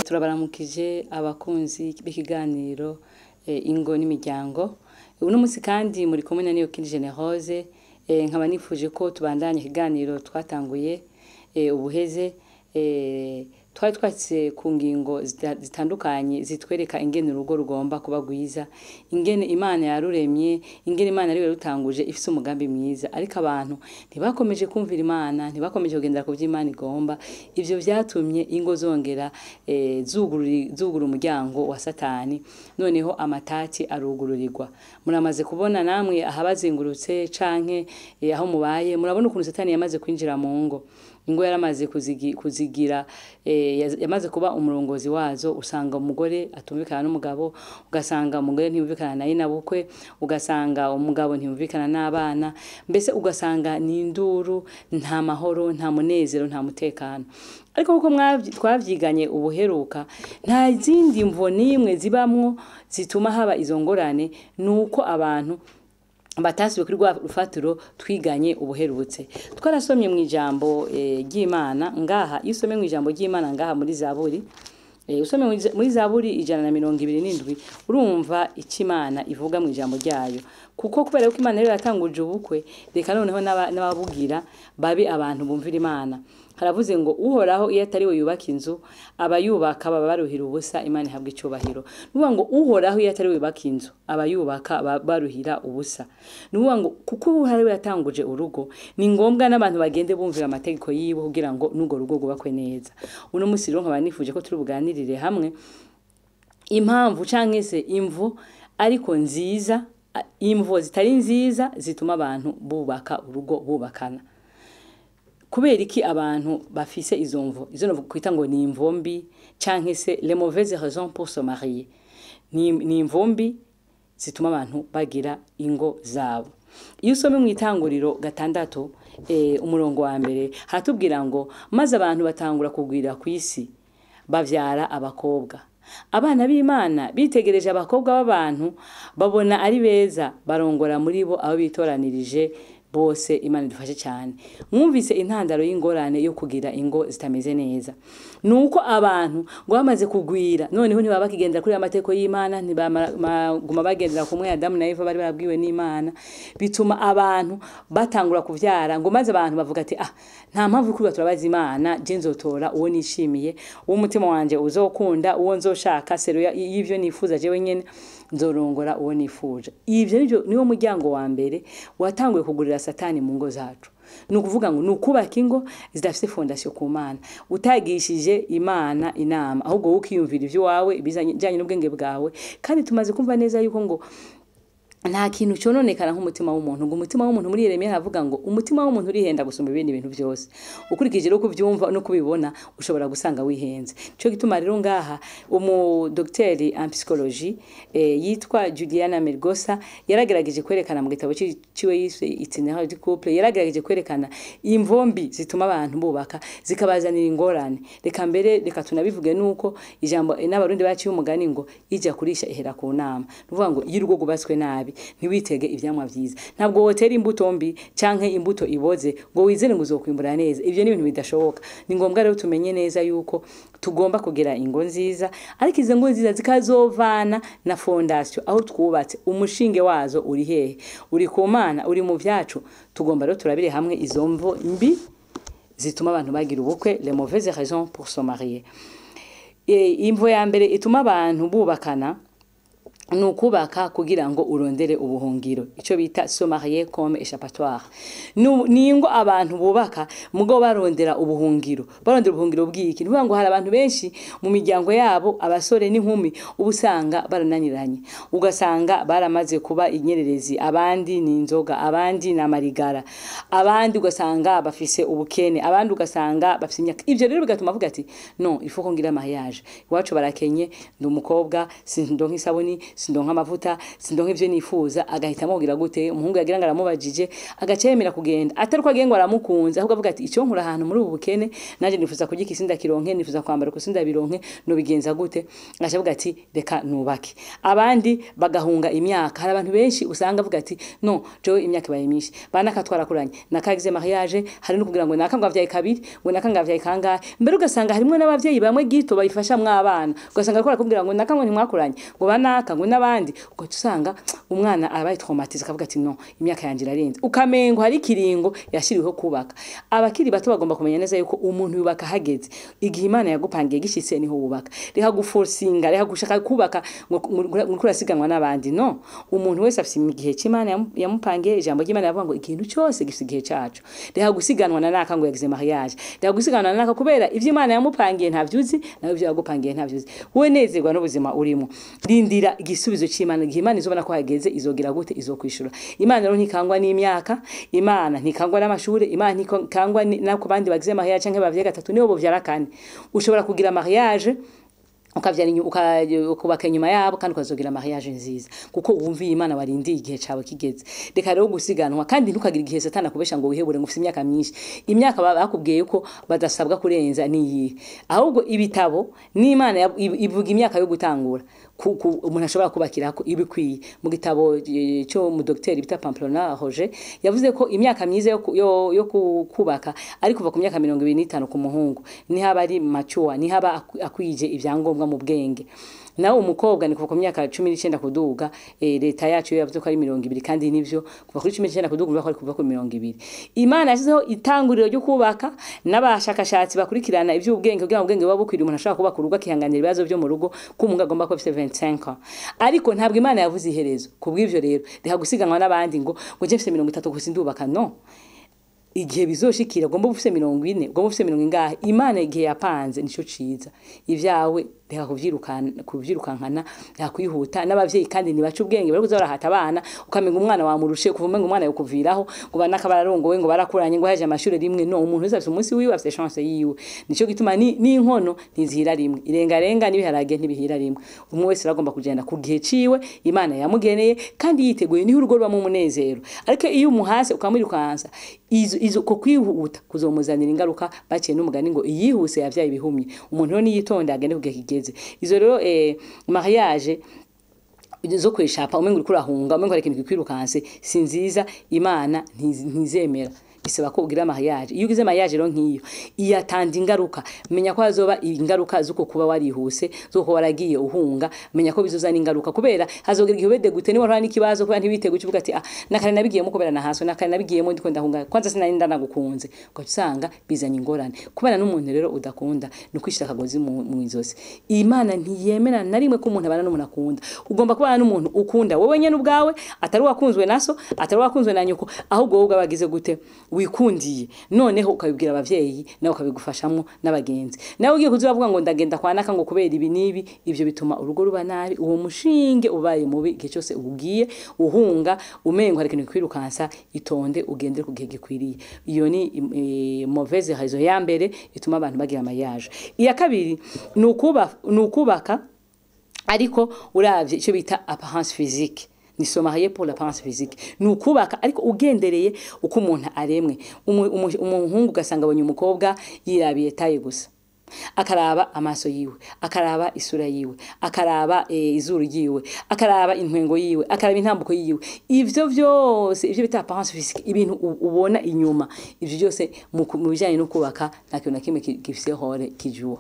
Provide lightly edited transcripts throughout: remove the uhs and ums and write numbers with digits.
Turabaramukije abakunzi b'ikiganiro Ingo n'Imiryango. Uno munsi kandi muri kumwe na Niyokindi Generose, nkaba nifuje ko tubandanya ikiganiro twatanguye ubuheze. Twari twatse ku ngingo zitandukanye zitwereka ingene urugo rugomba kuba rwiza, ingene Imana yaruremye, ingene Imana ariyo yarutanguje ifise umugambi mwiza, ariko abantu ntibakomeje kumvira Imana, ntibakomeje kugendera ku vyo Imana igomba. Ivyo vyatumye ingo zongera zugurura umuryango wa Satani, noneho amatati arugururirwa. Muramaze kubona namwe ahabazengurutse canke aho mubaye, murabona ukuntu Satani yamaze kwinjira mu ngo. Ingo yaramaze kuzigira, yamaze kuba umurongozi wazo. Usanga umugore atumvikana n'umugabo, ugasanga umugore ntiyumvikana na nyinabukwe, ugasanga umugabo ntiyumvikana n'abana, mbese ugasanga ni induru, nta mahoro, nta munezero, nta mutekano. Ariko kuko twavyiganye ubuheruka, nta zindi mvo n'imwe zibamwo zituma haba izo ngorane, nuko abantu batasubiye kuri rwa rufatiro twiganye ubuherutse. Twarasomye mu ijambo ry'Imana ngaha, iyo usomye mu ijambo ry'Imana ngaha muri Zaburi, usomye muri Zaburi 127, urumva icyo Imana ivuga mu ijambo ryayo. Kuko kubera ko Imana rero yatanguje ubukwe, reka noneho n'ababugira babe abantu bumvira Imana. Haravuze ngo Uhoraho iyo atari we yubaka inzu, abayubaka baba baruhira ubusa, Imana ihabwa icubahiro. Nuvuga ngo Uhoraho iyo atari we yubaka inzu, abayubaka baruhira ubusa. Nuvuga ngo kuko Uhoraho yatanguje urugo, ni ngombwa n'abantu bagende bumvira amategeko yiwe kugira ngo n'urwo rugo rwubakwe neza. Uno musi rero nkaba nifuje ko turi buganirire hamwe impamvu canke se imvo ariko nziza, imvo zitari nziza zituma abantu bubaka urugo bubakana. Kubera iki abantu bafise izo mvo? Izo no kwita ngo ni imvo mbi canke se les mauvaises raisons pour se marier. Ni imvo mbi zituma abantu bagira ingo zabo. Iyo usomye mu Itanguriro 6, umurongo wa mbere, haratubwira ngo maze abantu batangura kugwira kw'isi bavyara abakobwa. Abana b'Imana bitegereje abakobwa b'abantu babona ari beza, barongora muri bo abo bitoranirije bose. Imana idufashe cyane. Mwumvise intandaro y'ingorane yo kugira ingo zitameze neza, nuko abantu ngo bamaze kugwira, noneho ntibaba bakigendera kuri amategeko y'Imana, ntibaguma bagendera kumwe Adamu na Eva bari barabwiwe n'Imana, bituma abantu batangura kuvyara. Ngo maze abantu bavuga ati ah, nta mpamvu kuba turabaza Imana, je nzotora uwo nishimiye, uwo umutima wanje uzokunda, uwo nzoshaka sero y'ivyo nifuza jewe nyene, nzorongora uwo nifuje. Ivyo nivyo niwo muryango wa mbere watanguye kugurira Satani mu ngo zacu. Ni ukuvuga ngo nukubaka ingo zidafite fondation ku Mana, utagishije Imana inama, ahubwo wowe ukiyumvira ivyo wawe bijanye n'ubwenge bwawe. Kandi tumaze kumva neza yuko ngo nta kintu cononekana nk'umutima w'umuntu. Ngo umutima w'umuntu muri Yeremiya aravuga ngo umutima w'umuntu urihenda gusumba ibindi bintu byose. Ukurikije rero kuvyumva no kubibona, ushobora gusanga wihenze. Nico gituma rero ngaha umu docteur en psychologie yitwa Juliana Melgosa yaragerageje kwerekana mu gitabo ciwe yiswe Itinéraire du couple, yaragerageje kwerekana imvombi zituma abantu bubaka zikabazanira ingorane. Reka mbere reka tunabivuge nuko ijambo n'abarundi baciye umugani ngo ijya kurisha ihera ku nama. Nuvuga ngo iyo urugo rwubatswe nabi ntiwitege ivyamwa vyiza. Ntabwo wotera imbuto mbi canke imbuto iboze ngo wizere ngo uzokwimbura neza. Ivyo ni ibintu bidashoboka. Ni ngombwa rero tumenye neza yuko tugomba kugira ingo nziza, ariko izo ngo nziza zikazovana na fondation aho twubatse. Umushinge wazo uri hehe? Uri ku Mana, uri mu vyacu. Tugomba rero turabire hamwe izo mvo mbi zituma abantu bagira ubukwe, les mauvaises raisons pour se marier. Imvo ya mbere ituma abantu bubakana ni ukubaka kugira ngo urondere ubuhungiro, ico bita se marier comme échappatoire. Ni ingo abantu bubaka mugo barondera ubuhungiro, barondera ubuhungiro bw'iki? Ni ngo hari abantu benshi mu miryango yabo, abasore n'inkumi, ubusanga barananiranye, ugasanga baramaze kuba inyererezi, abandi ni inzoga, abandi ni amarigara, abandi ugasanga bafise ubukene, abandi ugasanga bafise imyaka. Ivyo rero bigatuma avuga ati non, il faut ko ngira mariage, iwacu barakenye, ndi umukobwa, sindonka isabuni, sindonka amavuta, sindonka ivyo nifuza, agahitamo kugira gute? Umuhungu yagira ngo aramubajije, agaca yemera kugenda, atari ko agiye ngo aramukunze, ahubwo avuga ati icyo nkura ahantu muri ubu bukene, nanjye nifuza kurya iki sindakironke, nifuza kwambara uko sindabironke, nobigenza gute? Agaca avuga ati reka nubake. Abandi bagahunga imyaka. Hari abantu benshi usanga avuga ati no, jewe imyaka ibaye myinshi, banaka twarakuranye, nakagize mariage, hari no kugira ngo naka ngo avyaye kabiri, ngo naka ngo avyaye kangahe. Mbere ugasanga harimwo n'abavyeyi bamwe gito bayifasha mw'abana, ugasanga ariko arakubwira ngo naka ngo ntimwakuranye, ngo banaka ngo n'abandi, ugaca usanga umwana abaye traumatisé, akavuga ati no, imyaka yanje irarenze, ukamengo hari ikiringo yashiriweho kubaka. Abakiri bato bagomba kumenya neza yuko umuntu yubaka hageze, igihe Imana yagupangiye gishitse niho wubaka. Reka guforcinga, reka gushaka kubaka ngo urasiganwa n'abandi. No, umuntu wese afise igihe c'Imana yamupangiye. Ijambo ry'Imana yavuga ngo ikintu cyose gifise igihe caco. Reka gusiganwa na naka ngo yagize mariage, reka gusiganwa na naka, kubera ivyo Imana yamupangiye ntavyuzi, nawe ivyo yagupangiye ntavyuzi. Wowe nezerwa n'ubuzima urimo, rindira igisubizo c'Imana. Igihe Imana izobona ko hageze, izogira gute? Izokwishura. Imana rero ntikangwa n'imyaka, Imana ntikangwa n'amashure, Imana ntikangwa n'ako bandi bagize mariage canke bavyaye gatatu, nibo bovyara kane. Ushobora kugira mariage ukavyara ukubaka inyuma yabo, kandi ukazogira mariage nziza, kuko wumviye Imana, warindiye igihe cawe kigeze. Reka rero gusiganwa, kandi ntukagire igihe Satani akubesha ngo wihebure ngo ufise imyaka myinshi. Imyaka bakubwiye ko badasabwa kurenza niyihe? Ahubwo ibitabo n'Imana ivuga imyaka yo gutangura umuntu ashobora kubakirako ibikwiye. Mu gitabo cyo mu docteur bita Pamplona Roger, yavuze ko imyaka myiza yo kubaka ari kuva ku myaka 25 ku muhungu, niho aba ari mature, niho aba akwije ibyangombwa mu bwenge. Nawe umukobwa ni kuva ku myaka 19 kuduga. Leta yacu yo yavuze ko ari 20, kandi nivyo, kuva kuri 19 kuduga, urumva ko ari kuva kuri 20. Imana yashyizeho itanguriro ryo kubaka, n'abashakashatsi bakurikirana iby'ubwenge kugira ngo ubwenge buba bukwiriye, umuntu ashobora kubaka urugo akihanganira ibibazo byo mu rugo, ko umuhungu agomba kuba afite 25 ans. Ariko ntabwo Imana yavuze iherezo. Kubw'ivyo rero, reka gusiganwa n'abandi ngo je mfise 30 gusa ndubaka. No, igihe bizoshikira ugomba ufise 40, ugomba ufise mirongo ingahe, Imana igihe yapanze nico ciza. Ivyawe reka kuvyirukankana, reka kwihuta. N'abavyeyi kandi ntibaca ubwenge, bari kuza barahata abana, ukamenga umwana wamurushe, kuva umenga umwana yokuviraho, ngo banaka bararongowe, ngo barakuranye, ngo haje amashure rimwe. No, umuntu wese afise umunsi wiwe, afise chance yiwe. Nico gituma ni n'inkono ntizihira rimwe, irengarenga n'ibiharage ntibihira rimwe. Umwe wese aragomba kugenda ku gihe ciwe Imana yamugeneye kandi yiteguye, niho urugo rubamo umunezero. Ariko iyo umuhase ukamwirukansa, izo ko kwihuta kuzomuzanira ingaruka. Baciye n'umugani ngo iyihuse yavyaye ibihumye. Umuntu rero niyitonda, agende ku gihe kigeze. Izo rero mariage zo kweshapa, umengo uriko urahunga, umengo hari ikintu kikwirukanse, si nziza. Imana ntizemera. Bisaba ko ugira mariage. Iyo ugize mariage rero nk'iyo iyatanda ingaruka, menya ko hazoba ingaruka z'uko kuba warihuse, z'uko waragiye uhunga. Menya ko bizozana ingaruka, kubera hazogera igihe ubede gute niba wahura n'ikibazo, kubera ntiwiteguye, uvuga ati ah, nakare nabigiyemo kubera nahaswe, nakare nabigiyemo ndiko ndahunga, kwanza sinari ndanagukunze, ugaca usanga bizanye ingorane. Kubana n'umuntu rero udakunda ni ukwishira akagozi mu izosi. Imana ntiyemera na rimwe ko umuntu abana n'umuntu akunda. Ugomba kubana n'umuntu ukunda wowe nyene ubwawe, atari wakunzwe na so, atari wakunzwe na nyoko, ahubwo wowe ubwawe wagize gute? Wikundiye. Noneho ukabibwira abavyeyi, nawe ukabigufashamwo n'abagenzi. Nawe ugiye kuza bavuga ngo ndagenda kwa naka ngo kubera ibi n'ibi, ivyo bituma urugo ruba nabi, uwo mushinge ubaye mubi. Igihe cyose ugiye uhunga, umengo hari ikintu kikwirukansa, itonde, ugendere ku gihe gikwiriye. Iyo ni mauvaise raison ya mbere ituma abantu bagira mariage. Iya kabiri ni ukubaka ariko uravye icyo bita apparence physique, ni se marier pour l'apparence physique. Ni ukubaka ariko ugendereye uko umuntu aremwe. Umuhungu ugasanga abonye umukobwa, yirabiye taille gusa, akaraba amaso yiwe, akaraba isura yiwe, akaraba izuru ryiwe, akaraba intwengo yiwe, akaraba intambuko yiwe, ivyo vyose ivyo bita apparence physique, ibintu ubona inyuma. Ivyo byose mu bijanye no kubaka nta kintu na kimwe gifise rôle kijua.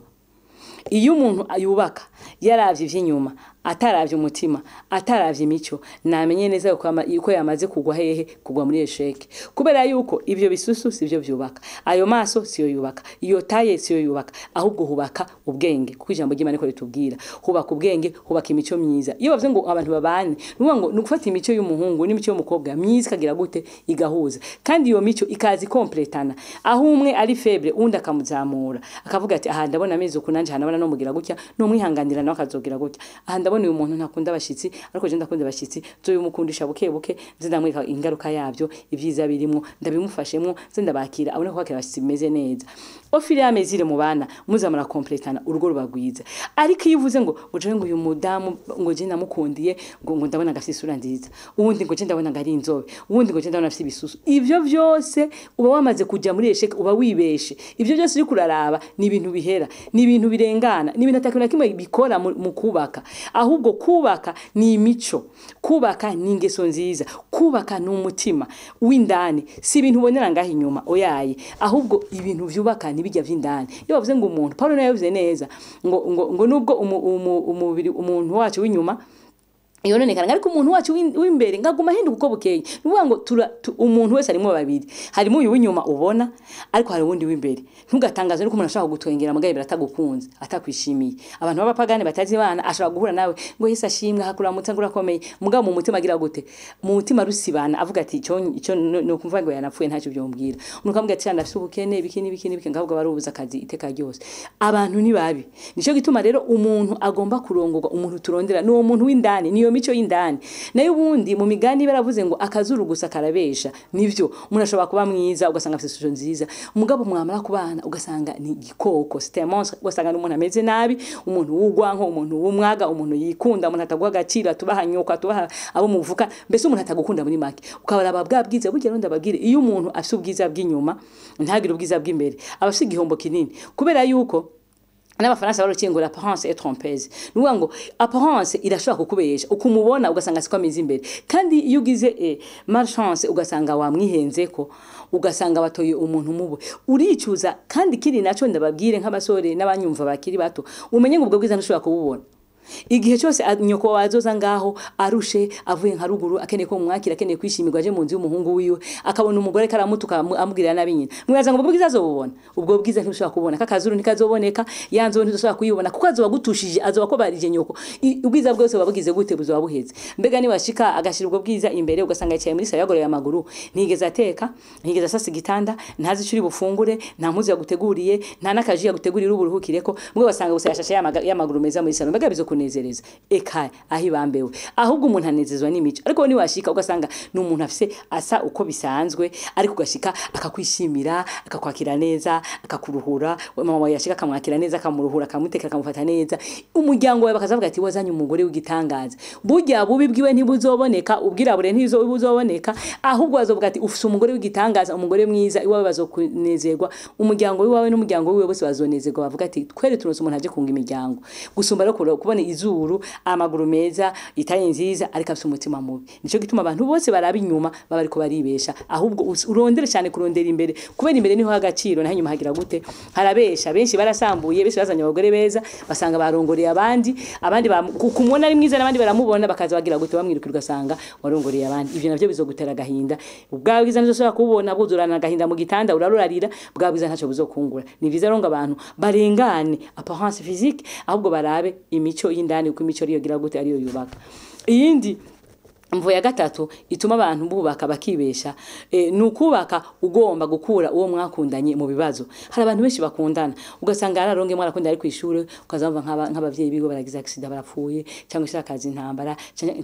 Iyo umuntu yubaka yaravye ivy'inyuma, ataravye umutima, ataravye imico, namenye neza yuko yamaze kugwa hehe? Kugwa muri échec, kubera yuko ivyo bisusu sivyo vyubaka, ayo maso siyo yubaka, iyo taille siyo yubaka, ahubwo hubaka ubwenge, kuko ijambo ry'Imana niko ritubwira. Hubaka ubwenge, hubaka imico myiza. Iyo bavuze ngo abantu babane, nuvuga ngo ni ugufata imico y'umuhungu n'imico y'umukobwa myiza, ikagira gute? Igahuza, kandi iyo mico ikaza ikompletana, aho umwe ari faible undi akamuzamura, akavuga ati aha ndabona ameze uku, nanje ndabona no mugira gutya, no mwihanganira, nawe akazogira gutya, aha ndabona Ndabona uyu muntu ntakunda abashitsi, ariko je ndakunda abashitsi, nzoyumukundisha buke buke, nze ndamwereka ingaruka yavyo, ibyiza birimwo, ndabimufashemwo, nze ndabakira, abone ko kwakira abashitsi bimeze neza. Au fur et à mesure mubana, muza murakompletana, urugo ruba rwiza. Ariko iyo uvuze ngo jewe ngo uyu mudamu ngo je namukundiye ngo ndabona gafite isura nziza, uwundi ngo je ndabona ngari inzobe, uwundi ngo je ndabona afite ibisusu, ivyo vyose uba wamaze kuja muri échec, uba wibeshe. Ivyo byose uri kuraraba ni ibintu bihera, ni ibintu birengana, ni ibintu atakintu na kimwe bikora mu kubaka. Ahubwo kubaka ni imico, kubaka ni ingeso nziza, kubaka ni umutima w'indani, si ibintu ubonera ngaho inyuma, oyaye. Ahubwo ibintu vyubaka ni bijya vy'indani. Iyo bavuze ngo umuntu, Paulo nawe yavuze neza ngo nubwo umubiri umuntu wacu w'inyuma yononekana, ariko umuntu wacu w'imbere ngaguma ahinduka uko bukeye. Ni ukuvuga ngo umuntu wese harimo babiri, harimo uyu w'inyuma ubona, ariko hari uwundi w'imbere. Ntugatangazwe nuko umuntu ashobora kugutwengera mugabe atagukunze, atakwishimiye. Abantu b'abapagani batazi Imana ashobora guhura nawe ngo Yesu ashimwe, hakuramutsa ngo urakomeye, mugabo mu mutima agira gute? Mu mutima rusibana, avuga ati ico no kumva ngo yanapfuye, ntacyo byombwira. Umuntu akamubwira ati ndafise ubukene, ibiki n'ibiki n'ibiki, ngavuga barubuza akazi iteka ryose. Abantu ni babi. Nico gituma rero umuntu agomba kurongorwa, umuntu turondera ni uwo muntu w'indani, niyo mico y'indani. Nayo ubundi mu migani baravuze ngo akazuru gusa karabesha. Nivyo, umuntu ashobora kuba mwiza ugasanga afite ishusho nziza, umugabo mwamara kubana ugasanga ni igikoko, c'est un monstre, ugasanga ni umuntu ameze nabi, umuntu w'ugwanko, umuntu w'umwaga, umuntu yikunda, umuntu ataguha agaciro, atubaha nyoko, atubaha abo muvuka, mbese umuntu atagukunda muri make. Ukabaraba bwa bwiza burya. Rero ndababwire, iyo umuntu afite ubwiza bw'inyuma ntagire ubwiza bw'imbere, aba afite igihombo kinini, kubera yuko n'Abafaransa baruciye ngo l'apparence est trompeuse. Ni ukuvuga ngo apparence irashobora kukubesha, ukumubona ugasanga siko ameze imbere. Kandi iyo ugize malchance ugasanga wamwihenzeko, ugasanga batoye umuntu mubi, uricuza. Kandi kiri naco ndababwire nk'abasore n'abanyumva bakiri bato, umenye ngo ubwo bwiza ntushobora kububona igihe cyose. Nyoko wazoza ngaho arushe, avuye nka ruguru, akeneye ko mwakira, akeneye kwishimirwa, aje mu nzu y'umuhungu wiwe, akabona umugore karamutuka, amubwira nabi nyina, mwibaza ngo ubwo bwiza azobubona? Ubwo bwiza ntibushobora kubona, kakazuru ntikazoboneka, ya nzu ntizosubira kuyibona, kuko azoba agutushije, azoba akobarije nyoko. Ubwiza bwose buba bugize gute? Buzoba buheze. Mbega niwashika agashira ubwo bwiza imbere, ugasanga yicaye muri salon yagoroye amaguru, ntigeze ateka, ntigeze asasa igitanda, ntazi ico uri bufungure, nta mpuzu yaguteguriye, nta n'akaji yaguteguriye uburuhukireko, mugabo basanga gusa yashashe y'amaguru meza muri salon, mbega bizokunezereza? Eka, aho ibambewe. Ahubwo umuntu anezezwa n'imico. Ariko niwashika ugasanga ni umuntu afise asa uko bisanzwe, ariko ugashika akakwishimira, akakwakira neza, akakuruhura, mama wawe yashika akamwakira neza, akamuruhura, akamutekera, akamufata neza, umuryango wawe bakazavuga ati wazanye umugore w'igitangaza. Burya bubi bwiwe ntibuzoboneka, ubwirabure ntibuzoboneka, ahubwo bazovuga ati ufise umugore w'igitangaza, umugore mwiza. Iwawe bazokunezerwa, umuryango wiwawe n'umuryango wiwe bose bazonezerwa, bavuga ati twere turonse umuntu aje kunga imiryango, gusumba rero kubona izuru, amaguru meza, i taille nziza, ariko afise umutima mubi. Nico gituma abantu bose baraba inyuma baba ariko baribesha. Ahubwo urondere cyane kurondera imbere, kubera imbere niho agaciro, naho inyuma hagira gute? Harabesha. Benshi barasambuye, benshi bazanye abagore beza, basanga barongoreye abandi. Abandi kumubona ari mwiza n'abandi baramubona, bakaza bagira gute? Bamwirukira, ugasanga warongoreye abandi. Ivyo navyo bizogutera agahinda. Ubwa bwiza ntuzosubira kububona, bwuzurana agahinda mu gitanda, urarurarira. Bwa bwiza ntacyo buzokungura. Ni vyiza rero ngo abantu barengane apparence physique, ahubwo barabe imico y'indani, uko imico ariyo gira gute? Ariyo yubaka. Iyindi mvo ya gatatu ituma abantu bubaka bakibesha, ni ukubaka ugomba gukura uwo mwakundanye mu bibazo. Hari abantu benshi bakundana, ugasanga araronge mwarakunda ari kw'ishure, ukazamva nk'abavyeyi biwe baragize accident barapfuye, cyangwa se akazi intambara,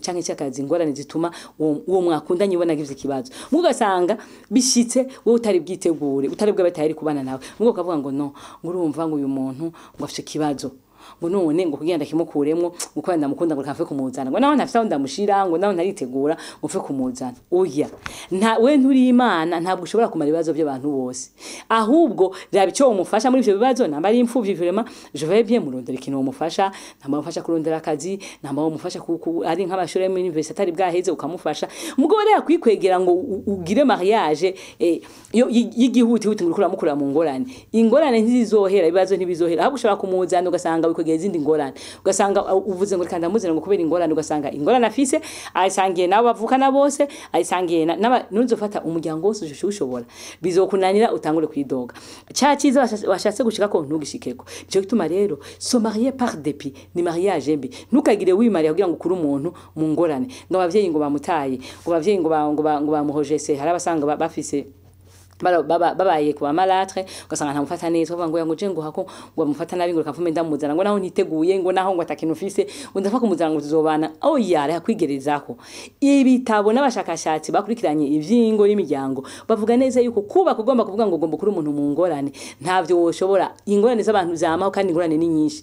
canke se akazi ingorane zituma uwo mwakundanye ubona agize ikibazo. Mugasanga bishitse wowe utari bwitegure, utari bwabe tayari kubana nawe, mugo ukavuga ngo no, ngo urumva ngo uyu muntu ngo afite ikibazo, ngo none ngo kugira ndakimukuremwo, ngo kubera ndamukunda, ngo kamfe kumuzana, ngo naho ntafite aho ndamushira, ngo naho ntaritegura, ngo mfe kumuzana. Oya, nta we nturi Imana, ntabwo ushobora kumara ibibazo by'abantu bose. Ahubwo raba icyo umufasha muri ivyo bibazo. Namba ari imfuvyi, vraiment je vais bien murondera ikintu womufasha, namba umufasha kurondera akazi, namba umufasha ari nk'amashuri yo muri université atari bwaheze, ukamufasha. Mugabo rero kwikwegera ngo ugire mariage yo y'igihutihuti ngo uriko uramukura mu ngorane, ingorane ntizizohera, ibibazo ntibizohera. Ahubwo ushobora kumuzana ugasanga wikwegera izindi ngorane, ugasanga uvuze ngo reka ndamuzana ngo kubera ingorane, ugasanga ingorane afise ayisangiye nabo bavukana bose, ayisangiye nuzofata umuryango wose ushobora bizokunanira, utangure kwidoga, ca cyiza washatse gushikako ntugishikeko. Nico gituma rero se marier par dépit ni mariage mbi. Ntukagire wimariya kugira ngo ukure umuntu mu ngorane, ngo abavyeyi ngo bamutaye, ngo abavyeyi ngo bamuhojese. Hari abasanga bafise Babaye ku bamalâtre, ugasanga ntamufata neza, uvuga ngo yango je ngo hako ngo amufata nabi, ngo reka mfume ndamuzana, ngo naho niteguye, ngo naho ngo atakintu ufise, ngo ndapfa kumuzana, ngo tuzobana. Oya, reka kwigerezako. Ibitabo n'abashakashatsi bakurikiranye ivyingo n'imiryango bavuga neza yuko kubaka ugomba kuvuga ngo ugomba kuri umuntu mu ngorane, ntavyo woshobora. Ingorane z'abantu zamaho, kandi ingorane ni nyinshi.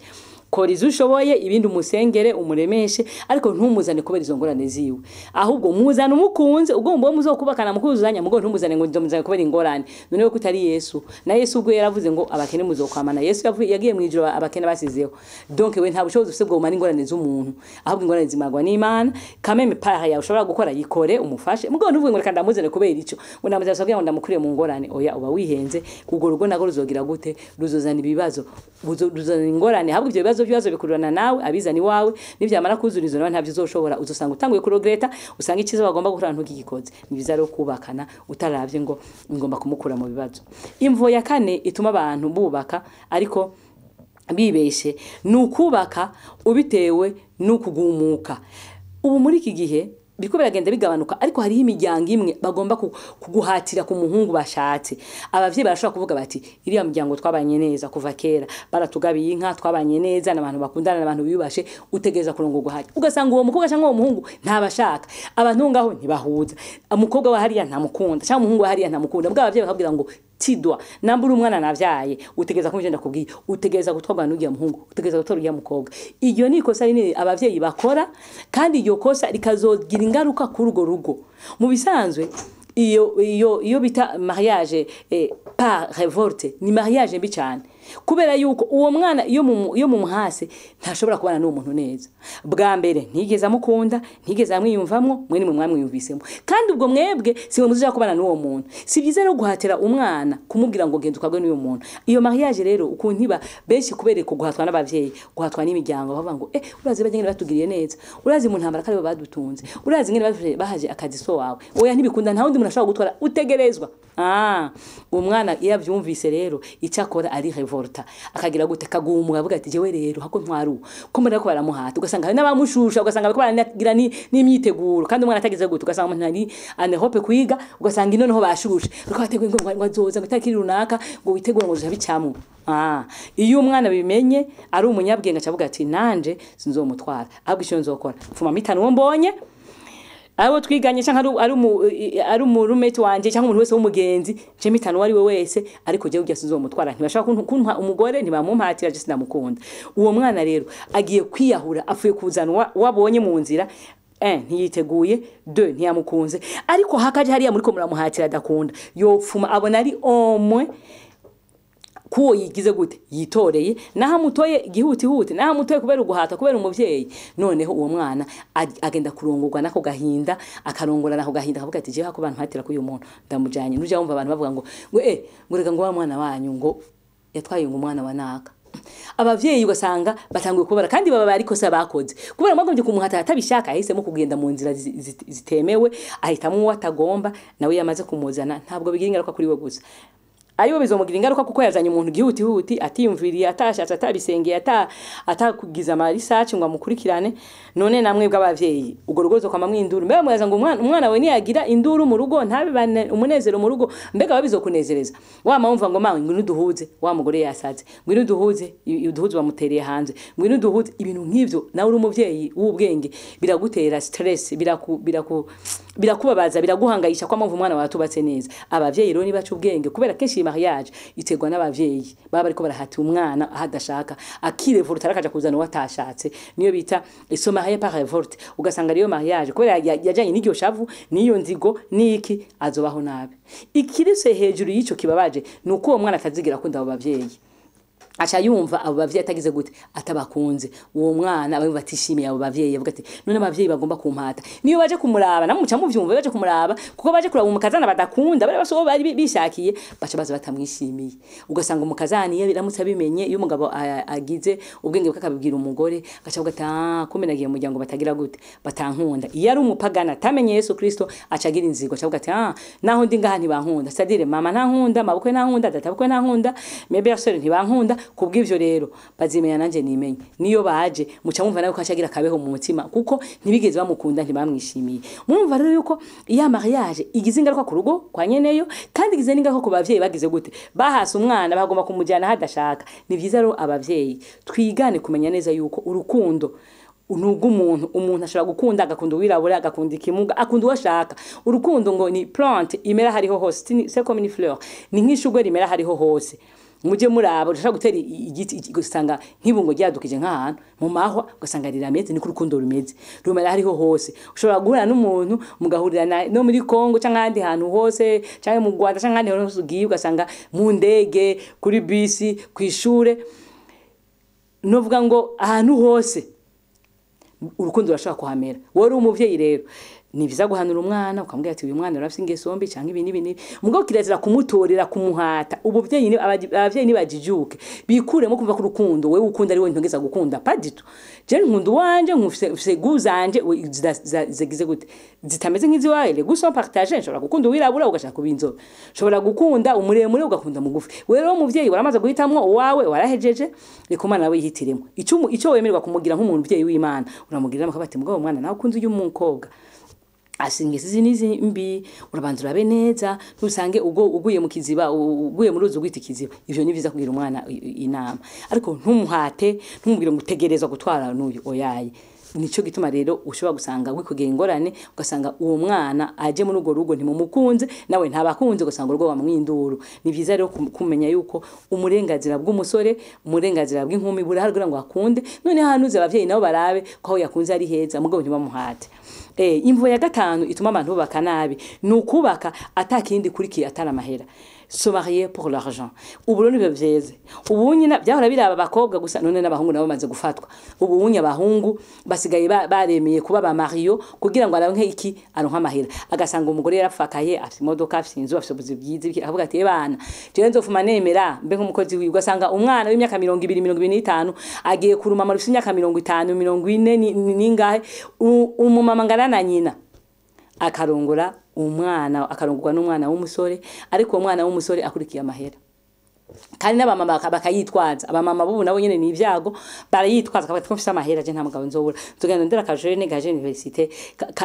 Kora izo ushoboye, ibindi umusengere, umuremeshe, ariko ntumuzane kubera izo ngorane ziwe. Ahubwo muzane umukunze, ugomba uwo muzokubakana mukuzuzanya, mugo ntumuzane ngo nzomuzane kubera ingorane. None ko utari Yesu? Na Yesu ubwo yaravuze ngo abakene muzokwamana. Yesu yagiye mu ijuru abakene basizeho. Donc we nta bushobozi ufise bwo kumara ingorane z'umuntu, ahubwo ingorane zimarwa n'Imana. Kameme part yawe ushobora gukora, yikore, umufashe, mugo ntuvuge ngo reka ndamuzane kubera ico, ngo ndamuzane kugira ngo ndamukure mu ngorane. Oya, uba wihenze. Ubwo rugo nago ruzogira gute? Ruzozana ibibazo, ruzozana ingorane. Ahubwo ivyo bibazo bikururana nawe abizana iwawe, nivyamara kuzura izo nawe ntavyo uzoshobora. Uzosanga utanguye kuregretta, usanga icyiza bagomba gukora ntugigikoze. Ni byiza rero kubakana utaravye ngo ngomba kumukura mu bibazo. Imvo ya kane ituma abantu bubaka ariko bibeshe ni ukubaka ubitewe n'ukugumuka. Ubu muri iki gihe biriko biragenda bigabanuka, ariko hariho imiryango imwe bagomba kuguhatira ku muhungu bashatse. Abavyeyi barashobora kuvuga bati: "Iriya miryango twabanye neza kuva kera, baratugabiye inka, twabanye neza, n'abantu bakundana, n'abantu biyubashe, utegereza kurongorwa hariya." Ugasanga uwo mukobwa cyangwa uwo muhungu ntabashaka, abantu ngaho ntibahuza, umukobwa wa hariya ntamukunda cyangwa umuhungu wa hariya ntamukunda. Bwa abavyeyi bakabwira ngo tidwa nambura umwana navyaye, utegereza kumva ndakubwiye, utegereza gutwarwa n'uriya muhungu, utegereza gutwara uriya mukobwa. Iryo ni ikosa rinini abavyeyi bakora, kandi iryo kosa rikazogira ingaruka kuri urwo rugo. Mu bisanzwe iyo bita mariage par révolte ni mariage mbi cyane, kubera yuko uwo mwana iyo mumuhase ntashobora kubana n'uwo muntu neza. Bwa mbere ntigeze amukunda, ntigeze amwiyumvamwo, mwe nimwe mwamwiyumvisemo, kandi ubwo mwebwe si mwe muzuja kubana n'uwo muntu. Si byiza rero guhatira umwana, kumubwira ngo genda ukagwe n'uyu muntu. Iyo mariage rero ukuntu iba, benshi kubera ko guhatwa n'abavyeyi, guhatwa n'imiryango, bavuga ngo urazi bagenge batugiriye neza, urazi mu ntambara kare badutunze, urazi ngene bahaje akazi so wawe. Oya, ntibikunda, nta wundi muntu ashobora gutwara, utegerezwa. Umwana iyo avyumvise rero, icyo akora ari révolta, akagira gute? Kagumuka, avuga ati: "Jewe rero hako ntwari uwo ko mbona ko baramuhata." Ugasanga hari n'abamushusha, ugasanga bariko baragira n'imyiteguro kandi umwana atagize gute. Ugasanga umuntu ari en Europe kwiga, ugasanga ino niho bashushe, bariko bateguye ngo azoza ngo itariki runaka, ngo witegure, ngo uzoja bicamwo. Iyo umwana bimenye ari umunyabwenge, acavuga ati: "Nanje sinzomutwara, ahubwo icyo nzokora mfuma mitanu uwo mbonye, abo twiganye canke ari umuroommate wanje cyangwa umuntu wese w'umugenzi, nce mitanu uwo ari we wese, ariko jewe urya sinzomutwara. Ntibashaka kumpa umugore, ntibamumpatira, je sinamukunda." Uwo mwana rero agiye kwiyahura, apfuye kuzanwa wabonye mu nzira. Un, ntiyiteguye; deux, ntiyamukunze, ariko hakaje hariya muriko muramuhatira adakunda. Yopfuma abona ari omwe kuwo yigize gute, yitoreye, naho amutoye igihutihuti, naho amutoye kubera uguhata, kubera umuvyeyi. Noneho uwo mwana agenda kurongorwa nako gahinda, akarongora nako gahinda, akavuga ati: "Jewe hako bantu kuri uyu muntu ndamujanye." Nuja wumva abantu bavuga ngo reka, ngo wa mwana wanyu ngo yatwaye ngo umwana wa naka. Abavyeyi ugasanga batanguye kubara, kandi baba bari kosa bakoze, kubera mwagombye kumuhata atabishaka. Yahisemo kugenda mu nzira zitemewe, ahitamwo uwo atagomba. Nawe yamaze kumuzana, ntabwo bigira ingaruka kuri we gusa, ariwe bizomugira ingaruka, kuko yazanye umuntu gihutihuti, atiyumviriye, atashatse, atabisengeye, atakugiza ama research ngo amukurikirane. None namwe bw'abavyeyi, ubwo rugo ruzokwama mwinduru. Mbega mwaza ngo umwana we niyagira induru mu rugo, ntabibane umunezero mu rugo, mbega babizokunezereza? Wama wumva ngo: "Mawe, ngwino duhuze, wa mugore yasaze, ngwino duhuze, uduhuze bamutereye hanze, ngwino duhuze." Ibintu nk'ivyo, nawe uri umuvyeyi w'ubwenge, biragutera stress, birakubabaza, biraguhangayisha ko mpamvu umwana wawe atubatse neza. Abavyeyi rero nibaca ubwenge, kubera kenshi iyi mariage iterwa n'abavyeyi baba bariko barahata umwana aho adashaka, akirévolta, arakaja kuzana uwo atashatse. Niyo bita se marier par révolte. Ugasanga rero mariage, kubera yajanye n'iryo shavu n'iyo nzigo n'iki, azobaho nabi. Ikirise hejuru y'ico kibabaje ni uko uwo mwana atazigira akunda abo bavyeyi, aca yumva abo bavyeyi atagize gute, atabakunze. Uwo mwana aba yumva atishimiye abo bavyeyi, avuga ati: "None abavyeyi bagomba kumpata." Niyo baje kumuraba, namwe muca muvyumva, baje kumuraba kuko baje kuraba umukazana badakunda, bari baso bari bishakiye, baca baza batamwishimiye. Ugasanga umukazana iyo biramutse abimenye, iyo umugabo agize ubwenge bwakabibwira umugore, agaca avuga ati: "Ah, kumbe nagiye mu muryango batagira gute, batankunda." Iyo ari umupagana atamenye Yesu Kristo, aca agira inzigo, aca avuga ati: "Ah, naho ndi ngaha ntibankunda, c'est-à-dire mama ntankunda, mabukwe ntankunda, data bukwe ntankunda, mes belles-sœurs ntibankunda." Kubw'ivyo rero bazimenya nanje nimenye. Niyo baje muca mumva nawe ko acagira kabeho mu mutima, kuko ntibigeze bamukunda, ntibamwishimiye. Murumva rero yuko iya mariage igize ingaruka ku rugo kwa nyeneyo, kandi igize n'ingaruka ku bavyeyi. Bagize gute? Bahase umwana, bagomba kumujyana hadashaka. Ni vyiza rero abavyeyi twigane kumenya neza yuko urukundo nubwo umuntu ashobora gukunda, agakunda uwirabura, agakunda ikimuga, akunda uwo ashaka. Urukundo ngo ni plante imera hariho hose, c'est comme une fleur, ni nk'ishurwe rimera hariho hose. Muje muraba, urashobora gutera igiti ugasanga nk'ibungo ryadukije nk'ahantu mu mahwa, ugasanga rirameze. Niko urukundo rumeze, rumera hariho hose. Ushobora guhura n'umuntu mugahurira no muri Kongo canke ahandi hantu hose, canke mu Rwanda, canke ahandi hantu hose ugiye, ugasanga mu ndege, kuri bisi, kw'ishure, novuga ngo ahantu hose urukundo rurashobora kuhamera. Wowe uri umuvyeyi rero, ni vyiza guhanura umwana, ukamubwira ati uyu mwana urafise ingeso mbi canke ibi n'ibi n'ibi, mugabo kirazira kumutorera, kumuhata. Ubuvyeyi abavyeyi nibajijuke, bikuremo kumva ko urukundo wewe ukunda ari we ntongeza gukunda. Pas du tout. Je nkunda uwanje, mfise goût zanje zigize gute, zitameze nk'iziwawe. Les goûts sont partagés. Nshobora gukunda uwirabura, ugashaka kuba inzobe. Nshobora gukunda umuremure, ugakunda mugufi. Wewe rero umuvyeyi waramaze guhitamwo uwawe, warahejeje, reka umwana nawe yihitiremo. Ico wemererwa kumugira nk'umuntu muvyeyi w'Imana, uramugira inama, bati mugabo mwana nawe ukunze uyu mukobwa asinga izi n'izi mbi, urabanza urabe neza, ntusange ubwo uguye mu kiziba, uguye mu ruzi ugwita ikiziba. Ivyo ni vyiza kugira umwana inama, ariko ntumuhate, ntumubwire ngo utegerezwa gutwara n'uyu, oyaye. Nico gituma rero ushobora gusanga wikugera ingorane, ugasanga uwo mwana aje muri urwo rugo ntimumukunze, nawe ntabakunze, ugasanga urugo bamwinduru. Ni vyiza rero kumenya yuko umurenganzira bw'umusore, umurenganzira bw'inkumi burahari kugira ngo akunde. None hanuze abavyeyi nabo barabe ko aho yakunze ari heza, mugabo ntibamuhate. Imvo ya gatanu ituma abantu bubaka nabi ni ukubaka atakindi kurikiye atari amahera, se marier pour l'argent. Ubu rero nibyo vyeze. Ubu nyina byahora biraba abakobwa gusa, none n'abahungu nabo bamaze gufatwa. Ubu unye abahungu basigaye baremeye kuba ba mario kugira ngo aronke iki? Aronke amahera. Agasanga umugore yarapfakaye, afite imodoka, afite inzu, afite ubuzi bwiza, iki, akavuga ati bana jewe nzofuma nemera mbe nk'umukozi wiwe. Ugasanga umwana w'imyaka 20, 25 agiye kuruma rufite imyaka 50, 40 ningahe, umumama ngana na nyina, akarongora umwana, akarongorwa n'umwana w'umusore. Ariko uwo mwana w'umusore akurikiye amahera, kandi n'abamama bakayitwaza. Abamama bubu nabo nyene ni ibyago, barayitwaza, kavuga ati ko mfise amahera je nta mugabo nzobura, nzogenda ndera akajene gaje université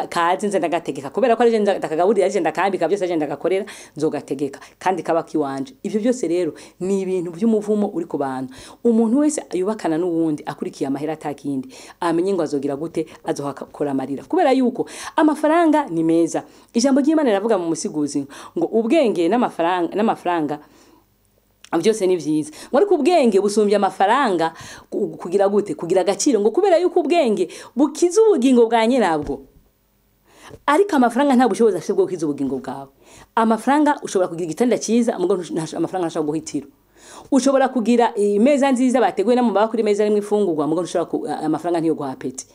kazi nze ndagategeka, kubera ko ari je ndakagaburira, je ndakambika, byose je ndagakorera, nzogategeka kandi kaba kiwanje. Ivyo byose rero ni ibintu by'umuvumo uri ku bantu. Umuntu wese yubakana n'uwundi akurikiye amahera atakindi, amenye ngo azogira gute? Azohakora amarira, kubera yuko amafaranga ni meza. Ijambo ry'Imana riravuga mu Musiguzi ngo ubwenge n'amafaranga byose ni vyiza, ngo ariko ubwenge busumbya amafaranga kugira gute? Kugira agaciro, ngo kubera yuko ubwenge bukiza ubugingo bwa nyirabwo, ariko amafaranga nta bushobozi afite bwo gukiza ubugingo bwawe. Amafaranga, ushobora kugira igitanda cyiza, mugabo amafaranga ntashobora guhitira. Ushobora kugira imeza nziza bateguye n'amababa, kuri meza rimwe ifungurwa, mugabo amafaranga ntiyo guha appétit.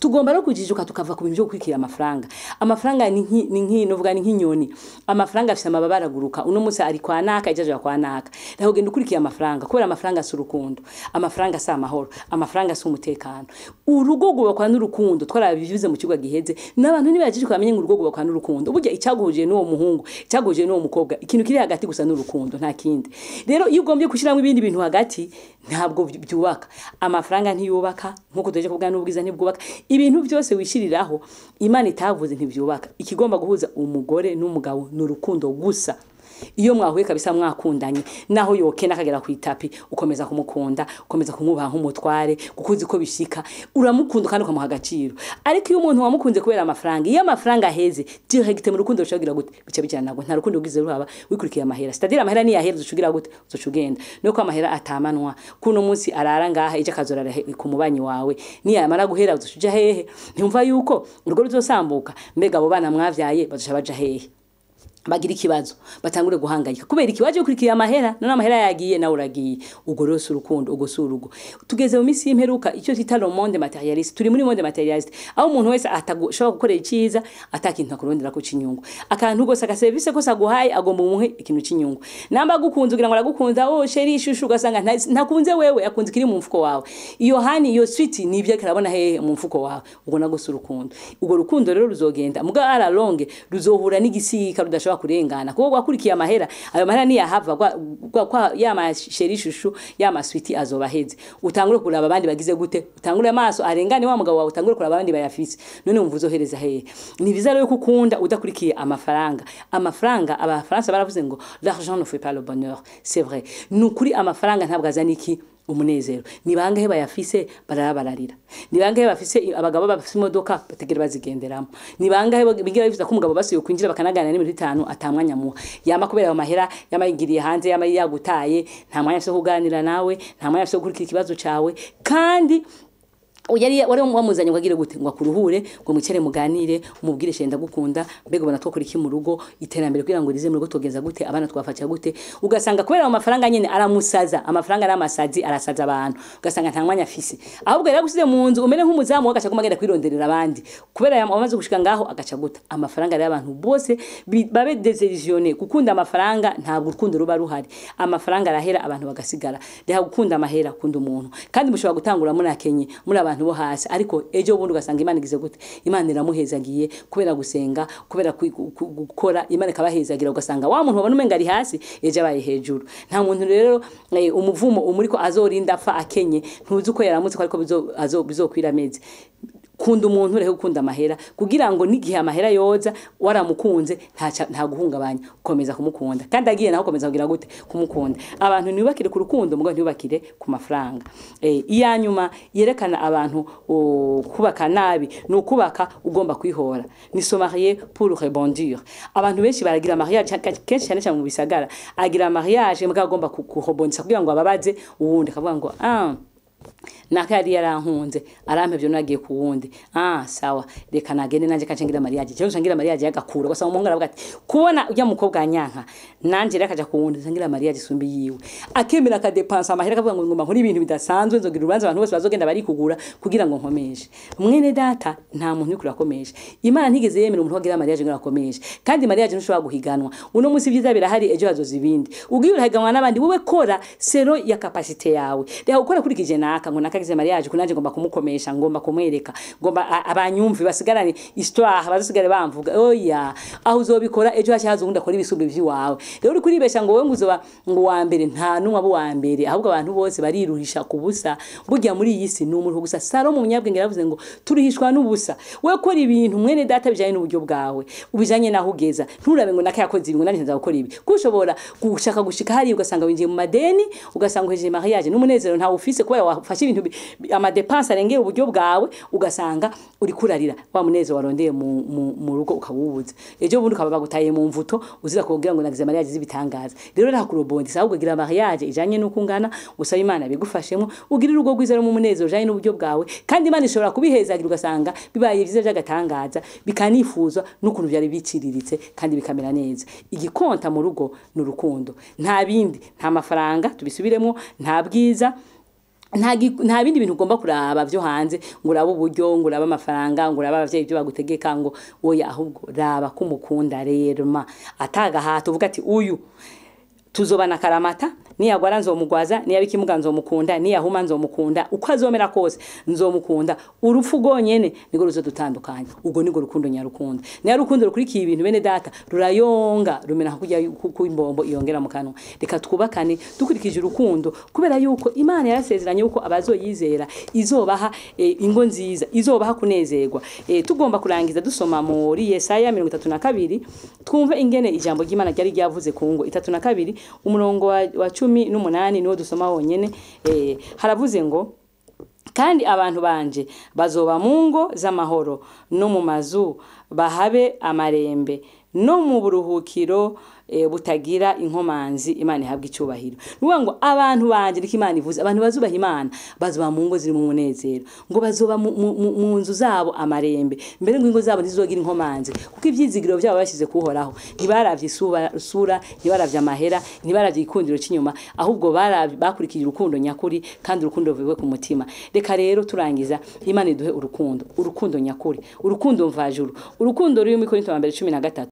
Tugomba no kujijuka, tukava ku bintu byo gukurikira amafaranga. Amafaranga ni novuga ni nk'inyoni. Amafaranga afise amababa, araguruka. Uno munsi ari kwa naka, ejo aja kwa naka. Naho ugenda ukurikiye amafaranga, kubera amafaranga si urukundo, amafaranga si amahoro, amafaranga si umutekano. Urugo rwubakwa n'urukundo, twarabivuze mu kibuga giheze. N'abantu nibajijuka bamenye ngo urugo rwubakwa n'urukundo. Burya icyaguhuje n'uwo muhungu, icyaguhuje n'uwo mukobwa, ikintu kiri hagati gusa n'urukundo, nta kindi. Rero iyo ugombye gushyiramo ibindi bintu hagati, ntabwo byubaka. Amafaranga ntiyubaka, nkuko tuje kuvuga, n'ubwiza ntibwubaka. Ibintu byose wishiriraho Imana itavuze ntibyubaka. Ikigomba guhuza umugore n'umugabo ni urukundo gusa. Iyo mwahuye kabisa mwakundanye, naho yokena akagera ku itapi, ukomeza kumukunda, ukomeza kumwubaha nk'umutware, kuko uzi ko bishika. Uramukunda kandi ukamuha agaciro. Ariko iyo umuntu wamukunze kubera amafaranga, iyo amafaranga aheze direct, mu rukundo rushagira gute? Bica bijyana nabwo. Nta rukundo rwize ruhaba wikurikiye amahera, c'est-à-dire amahera ni yahera ucugira gute? Uzoca ugenda. Nuko amahera atamanwa, kuno munsi arara ngaha, ejo akazorara ku mubanyi wawe. Niyamara guhera uzoca uja hehe? Ntimva yuko urugo ruzosambuka? Mbega abo bana mwavyaye bazoca baja hehe? Bagira ikibazo, batangure guhangayika kubera ikibazo ukurikiye amahera. None amahera yagiye, nawe uragiye. Ubwo rero si urukundo, ubwo si urugo. Tugeze mu minsi y'imperuka, icyo twita le monde matérialiste. Turi muri monde matérialiste, aho umuntu wese atashobora gukorera icyiza atakintu akurondera ko cinyungu. Akantu gose, agaservice kose aguhaye, agomba umuhe ikintu cinyungu. Namba agukunze, ugira ngo aragukunza, oh chéri, chouchou, ugasanga ntakunze wewe, akunze kiri mu mfuko wawe. Iyo hani, iyo sweet, nibyo karabona hehe? Mu mfuko wawe. Ubwo nago si urukundo. Ubwo rukundo rero ruzogenda, muga à la longue ruzohura n'igisika rudashobora. kurengana kuko wakurikiye amahera. Ayo mahera ni yahava kwa ya ma chéri chouchou, ya ma sweetie azoba heze. Utangure kuraba abandi bagize gute, utangure amaso arengane wa mugabo wawe, utangure kuraba abandi bayafise. None umva uzohereza hehe? Ni vyiza rero kukunda udakurikiye amafaranga. Amafaranga, abafaransa baravuze ngo l'argent ne fait pas le bonheur, c'est vrai. Nukuri amafaranga ntabwo azana iki? Umunezero. Ni bangahe bayafise bararabararira? Ni bangahe bafise abagabo bafise imodoka bategera bazigenderamo? Ni bangahe bigira bifuza ko umugabo basuye kwinjira bakanaganira n'iminota 5 atamwanya muha? Yama kubera ayo mahera, yama yigiriye hanze, yama yagutaye, nta mwanya afise wo kuganira nawe, nta mwanya afise wo gukurikira ikibazo cawe. Kandi yari wari wamuzanye ngo agire gute? Ngo akuruhure, ngo mwicare muganire, umubwire shenda gukunda, mbega ubona twakora iki mu rugo, iterambere kugira ngo rize mu rugo twogenza gute, abana twafatira gute. Ugasanga kubera ayo mafaranga nyene aramusaza, amafaranga aramasazi, arasaza abantu, ugasanga nta mwanya afise. Ahubwo yaragusize mu nzu umere nk'umuzamu, agaca aguma agenda kwironderera abandi, kubera yamaze gushika ngaho agaca guta amafaranga. Rero abantu bose babe désillusionnés. Gukunda amafaranga ntabwo urukundo ruba ruhari. Amafaranga arahera, abantu bagasigara. Reka gukunda amahera, kunda umuntu. Kandi mushobora gutangura munakenye, muri abantu bo hasi, ariko ejo bundi ugasanga Imana igize gute? Imana iramuhezagiye kubera gusenga, kubera gukora, Imana ikabahezagira, ugasanga wa muntu wabona umenga ari hasi ejo abaye hejuru. Nta muntu rero umuvumo umuriko azorinda apfa akenye, ntuzi uko yaramutse ko ariko bizokwira ameze. Kunda umuntu, urehe gukunda amahera, kugira ngo n'igihe amahera yoza waramukunze nta guhungabanya, ukomeza kumukunda. Kandi agiye naho ukomeza kugira gute? Kumukunda. Abantu ntibubakire ku rukundo, mugabo ntibubakire ku mafaranga. Iya nyuma yerekana abantu kubaka nabi ni ukubaka ugomba kwihora, ni se marier pour rebondir. Abantu benshi baragira mariage, kenshi cyane cyane mu bisagara, agira mariage mugabo agomba kurebondisa kugira ngo ababaze uwundi, akavuga ngo ah, naka yari yarankunze arampevye, nagiye ku wundi, ah sawa, reka nagende nanje kace ngira mariage, cyo ngira mariage yagakura. Ugasanga umuhungu aravuga ati kubona ujya mukobwa nyanka nanje reka kaja ku wundi, ngira mariage isumbi yiwe, akemera akadepansa amahera, akavuga ngo ngomba nkora ibintu bidasanzwe, nzogira urubanza abantu bose bazogenda bari kugura kugira ngo nkomeshe. Mwene data, nta muntu uri kurakomesha. Imana ntigeze yemera umuntu wagira mariage ngo akomeshe. Kandi mariage ntushobora guhiganwa. Uno munsi ibyiza birahari, ejo hazoza ibindi, ugiye urahiganwa n'abandi. Wowe kora selon ya capacité yawe. Reka gukora kurikije naka, ngo nakagize mariage kunanje ngomba kumukomesha, ngomba kumwereka, ngomba abanyumvi basigarane histoire, bazasigare bamvuga. Oya, aho uzobikora ejo hazaza undi akora ibisumbi vy'iwawe. Rero uri kuribesha ngo wowe ngo uzoba ngo wa mbere. Nta numwe abo wa mbere, ahubwo abantu bose bariruhisha ku busa. Burya muri iyi si ni umuruho gusa. Salomo umunyabwenge yaravuze ngo turuhishwa n'ubusa. We kora ibintu, mwene data, bijanye n'uburyo bwawe, ubijanye naho ugeza. Nturabe ngo naka yakoze ibi, ngo nanje nza gukora ibi, kushobora gushaka gushika hari ugasanga winjiye mu madeni, ugasanga uhejeje mariage n'umunezero ntawe ufise, kubera wafashe ibintu ama dépenses arengeye uburyo bwawe, ugasanga uri kurarira wa munezero warondeye mu rugo ukawubuza. Ejo bundi ukaba bagutaye mu mvuto uzira kugira ngo nagize mariage z'ibitangaza. Rero nta kurobondisa, ahubwo gira mariage ijanye n'uko ungana, usaba Imana bigufashemo, ugire urugo rwiza mu munezero ujanye n'uburyo bwawe. Kandi Imana ishobora kubihezagira, ugasanga bibaye vyiza by'agatangaza, bikanifuzwa n'ukuntu byari biciriritse, kandi bikamera neza. Igikonta mu rugo ni urukundo, nta bindi, nta mafaranga, tubisubiremo, nta bwiza, nta bindi bintu ugomba kuraba vyo hanze, ngo urabe uburyo, ngo urabe amafaranga, ngo urabe abavyeyi ibyo bagutegeka, ngo oya. Ahubwo raba ko umukunda rero ma atagahato, uvuga ati uyu tuzobana karamata, niyagwara nzomugwaza, niyaba ikimuga nzomukunda, niyahuma nzomukunda, uko azomera kose nzomukunda, urupfu rwonyene niko ruzodutandukanya. Ubwo niko rukundo nyarukundo. Niyo rukundo rukurikiye ibintu, bene data, rurayonga, rumena kujya ku imbombo iyongera mu kanwa. Reka twubakane dukurikije urukundo, kubera yuko Imana yarasezeranye yuko abazoyizera izobaha ingo nziza, izobaha kunezerwa. Tugomba kurangiza dusoma muri Yesaya 32, twumve ingene ijambo ry'Imana ryari ryavuze ku ngo. 32 umurongo wa 18 niwo dusoma wonyene. Haravuze ngo kandi abantu banje bazoba mu ngo z'amahoro, no mu mazu bahabe amarembe, no mu buruhukiro butagira inkomanzi. Imana ihabwa icyubahiro. Nuvuga ngo abantu banje, niko Imana ivuze, abantu bazubaha Imana bazoba mu ngo ziri mu munezero, ngo bazoba mu nzu zabo amarembe, mbere ngo ingo zabo ntizizogira inkomanzi, kuko ivyizigiro byabo bashyize kuhoraho. Ntibaravye isura, ntibaravye amahera, ntibaravye igikundiro cy'inyuma, ahubwo bakurikije urukundo nyakuri, kandi urukundo ruvuye ku mutima. Reka rero turangiza, Imana iduhe urukundo, urukundo nyakuri, urukundo mvajuru, urukundo ruri muri Korinto wa mbere 13.